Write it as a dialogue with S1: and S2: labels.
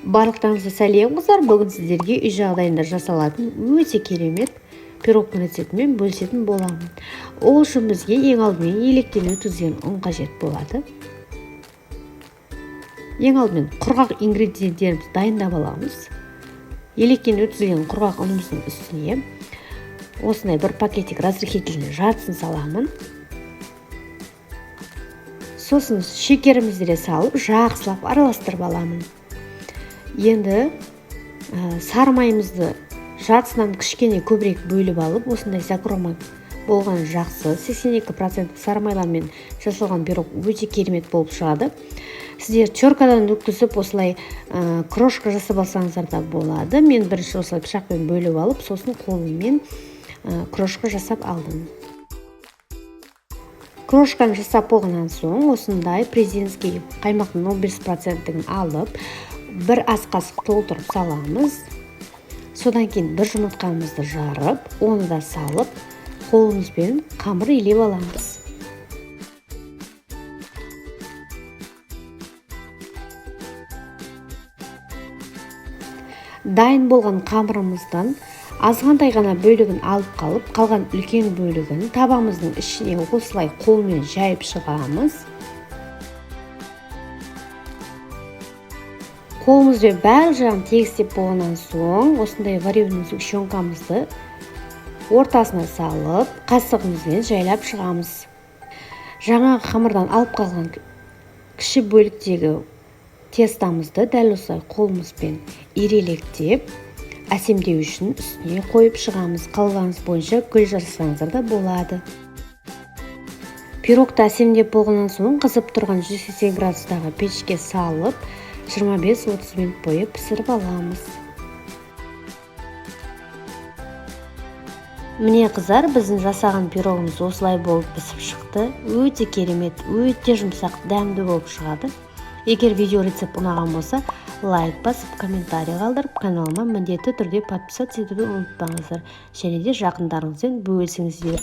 S1: Барлықтарыңызға сәлем, қыздар! Бүгін сіздерге үй жағдайында жасалатын өте керемет пирогтың рецептімен бөлісетін боламын. Ол үшін бізге ең алдымен електен өткізген ұн қажет болады. Ең алдымен құрғақ ингредиенттерімізді дайындап аламыз. Електен өткізген құрғақ ұнымыздың үстіне осындай бір пакетик разрыхлительдің жартысын саламын. Сосын шекерімізді де салып, жақсылап араластырып аламын. Енді сары майымызды жартысынан кішкене көбірек бөліп алып, осындай закрома болған жақсы. 82% сары майлармен жасалған пирог өте керемет болып шығады. Сіздер теркадан өткізіп, осылай крошка жасап алсаңыздар да болады. Мен бірінші осылай пышақпен бөліп алып, сосын қолыммен крошка жасап алдым. Крошканы жасап болғаннан соң, осындай президентский қаймақтың 15 проценттігін алып, бір ас қасық толтырып саламыз. Содан кейін бір жұмыртқамызды жарып, оны да салып, қолымызбен қамыр илеп аламыз. Дайын болған қамырымыздан азғантай ғана бөлігін алып қалып, қалған үлкен бөлігін табамыздың ішіне осылай қолмен жайып шығамыз. Қолымызбен барлық жағын тегістеп болғаннан соң, осындай вареный сгущенкамызды ортасына салып, қасығымызбен жайлап шығамыз. Жаңағы қамырдан алып қалған кіші бөліктегі тестамызды дәл осылай қолымызбен ирелектеп, әсемдеу үшін үстіне қойып шығамыз. Қалауыңыз бойынша гүл жасасаңыздар да болады. Пирогты әсемдеп болғаннан соң, қызып тұрған 180 градустағы пешке салып, 25-30 минут бойы пісіріп аламыз. Міне, қыздар, біздің жасаған пирогымыз осылай болып пісіп шықты. Өте керемет, өте жұмсақ, дәмді болып шығады. Егер видео рецепт ұнаған болса, лайк басып, комментарий қалдырып, каналыма міндетті түрде подписаться етуді ұмытпаңыздар және де жақындарыңызбен бөлісіңіздер.